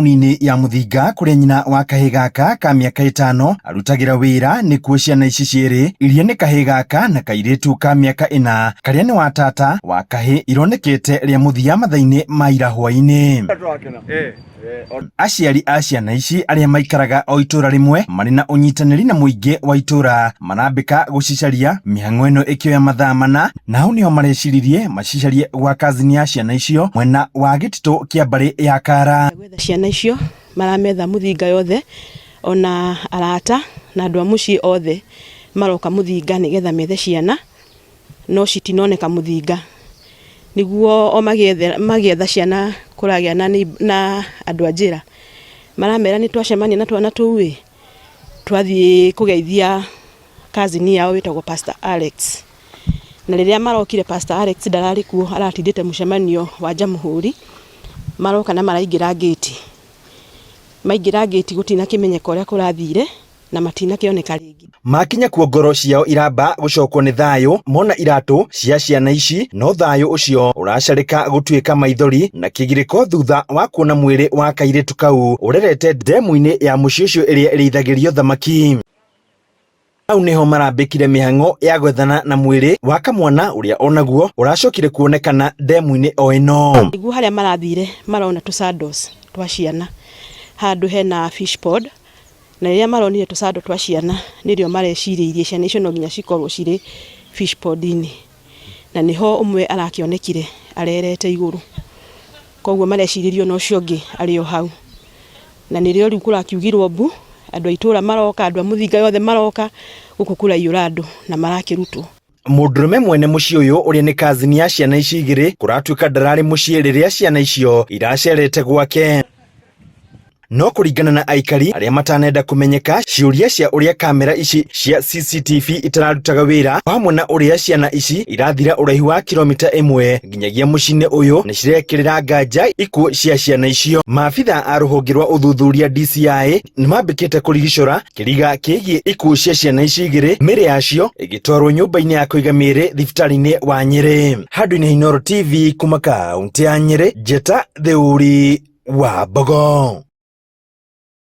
Taũni-inĩ ya Mũthinga kũrĩa nyina wa kahĩĩ gaka ka mĩaka 5 arutagĩra wĩra nĩkuo ciana ici cierĩ iria nĩ kahĩĩ gaka na kairĩtu ka mĩaka 4 karĩa nĩ wa tata wa kahĩĩ ironekete rĩa mũthia mathaa-inĩ ma ira hwaĩ-inĩ. Aciari a ciana ici arĩa maikaraga o itũra rĩmwe marĩ na ũnyitanĩri na mũingĩ wa itũra marambĩka gũcicaria mĩhang'o ĩno ĩkĩoya mathaa 4 na hau nĩho mareciririe macicarie gwa kazini ya ciana icio mwena wa gĩtitũ kĩa mbarĩ ya Kara. Gwetha ciana icio marametha Mũthinga yothe ona arata na andũ a mũciĩ othe maroka Mũthinga nĩgetha methe ciana no citinoneka Mũthinga. Nĩguo o magĩetha ciana kũragĩa na andũ a njĩra maramera nĩ twacemania na twana tũu ĩ twathiĩ kũgeithia cousin yao wĩtagwo Pastor Alex. Na rĩrĩa marokire Pastor Alex ndararĩ kuo aratindĩte mũcemanio wa Jamhuri, maroka na maraingĩra ngĩti. Maingĩra ngĩti gũtinakĩmenyeka ũrĩa kũrathire na matinakĩoneka rĩngĩ. Makinya kuo ngoro ciao iramba gũcokwo nĩ thayũ mona iratũ cia ciana ici, no thayũ ũcio ũracarĩka gũtuĩka maithori na kĩgirĩko thutha wa kuona mwĩrĩ wa kairĩtu kau ũrerete ndemu-inĩ ya mũciĩ ũcio ĩrĩa ĩrĩithagĩrio thamaki. Hau nĩho marambĩkire mĩhang'o ya gwethana na mwĩrĩ wa kamwana ũrĩa onaguo ũracokire kuonekana ndemu-inĩ o ĩno. Nĩguo harĩa marathire marona tũ sandals twa ciana handũ hena fish pond, na rĩrĩa maronire tũ sandals twa ciana nĩrĩo marecirĩirie ciana icio no nginya cikorwo cirĩ fish pond-inĩ, na nĩho ũmwe arakĩonekire arerete igũrũ, koguo marecirĩria ona ũcio ũngĩ arĩ o hau, na nĩrĩo rĩu kũrakiugirwo mbu, andũ a itũra maroka, andũ a Mũthinga yothe maroka, gũkũ kũraiyũra andũ na marakĩrutwo. Mũndũrũme mwene mũciĩ ũyũ ũrĩa nĩ kazini ya ciana ici igĩrĩ kũratuĩka ndararĩ mũciĩ rĩrĩa ciana icio iracerete gwake. No kũringana na aikari arĩa matanenda kũmenyeka, ciũria cia ũrĩa kamera ici cia CCTV itararutaga wĩra hamwe na ũrĩa ciana ici irathira ũraihu wa kilomita 1 nginyagia mũciĩ-inĩ ũyũ nĩ cirekĩrĩra nganja ikuũ cia ciana icio. Maabitha a rũhonge rwa ũthuthuria DCI nĩ mambĩkĩte kũrigicũra kĩriga kĩgiĩ ikuũ cia ciana ici igĩrĩ, mĩĩrĩ yacio ĩgĩtwarwo nyũmba-inĩ ya kũiga mĩĩrĩ thibitarĩ-inĩ wa Nyĩrĩ. Handũ-inĩ ha Inooro TV kuma kaũntĩ ya Nyĩrĩ, Njeta Theuri wa Mbogo.